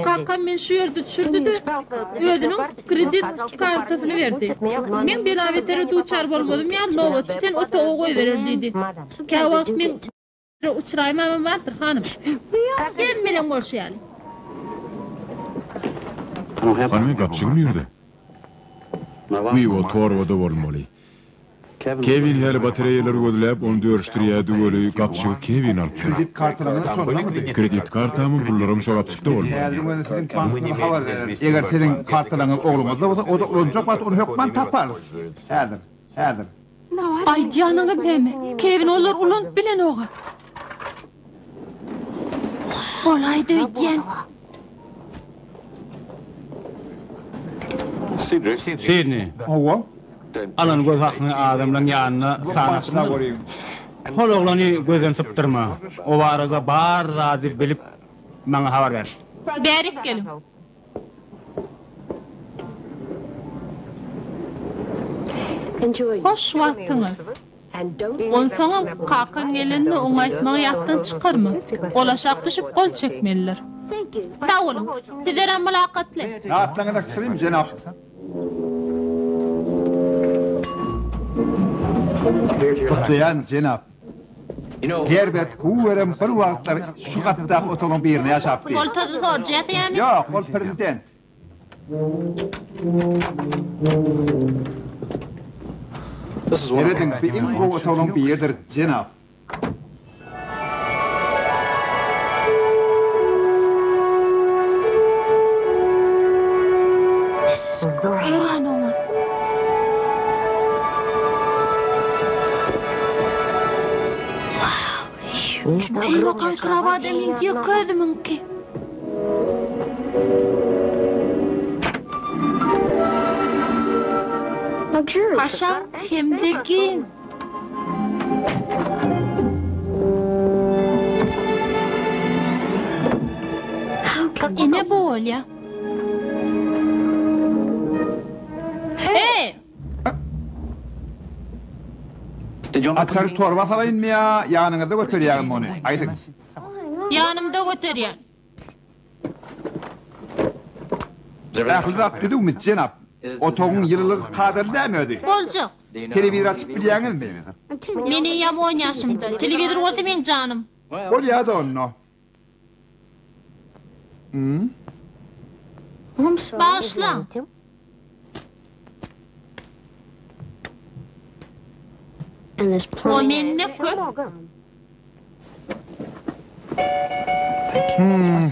Kakam meni şu ýerde düşürdi-de, özüniň kredit kartasyny berdi. Meň bela-betere duçar bolmazym ýaly nobatçy seni otaga goýberer diýdi. Käwagt meň uçraýmamam bardyr, hanym. Hemmeleň bolşy ýaly. Hany meň gapjygym nirde? Wiý, o torbada bolmaly. Kewin häli batareýalary gözläp, ony dörüşdirýärdi weli, gapjygy Kewin alypdyr. Kredit kartalaryňyz şondamydy? Kredit kartamyň pullaram şo gapjykda bolmaly. Häziriň özünde siziň bankyňyza habar bereris. Eger siziň kartalaryňyz ogluňyzda bolsa, o-da ulanjak wagty ony hökman taparys. Häzir, häzir. Aýdýanyňyz näme? Kewin olary ulanyp bilenog-a. Bolaýdy öýdýän. Sidni. Hawa. Alan göz hakyňy adamlaň ýanynda sanapmyň? Hol oglany gözden sypdyrma. O barada bar zady bilip maňa habar ber. Bärik geliň. Hoş wagtyňyz. Onsoňam kakaň gelende oňa aýtmagy ýatdan çykarma. Ol aşak düşüp gol çekmelidir. Sag boluň. Sizlerem mylakatly. Atlaňyzy açyryň, jenap. Gutlaýan, jenap. Herbert Huwerem bir wagtlar şu gatdaky otagyň birinde ýaşapdy. Ol tozly sorujy ýasaýarmy? Ýok, ol prezident. Serediň, bu iň gowy otaglaryň biridir, jenap. Örän oňat. Ullakan krowat meňki ýeke özümiňki. Kaşaň hem-de giň. Ine bu bolýa. Heý! Açary torba salaýynmy ýa ýanyňyzda göterýäňizmi ony? Aýdyň. Ýanymda göterýän. Ähli zat düzüwmi, jenap? Otagyň ýylylygy kadaly dämi özi? Boljak. Telewizor açyp bilýäňizmi? Men eýýäm on ýaşymda. Telewizor bolsa meň janym. Bolýa-da onda. Bagyşlaň. O mende köp.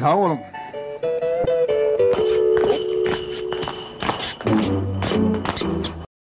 Sag boluň.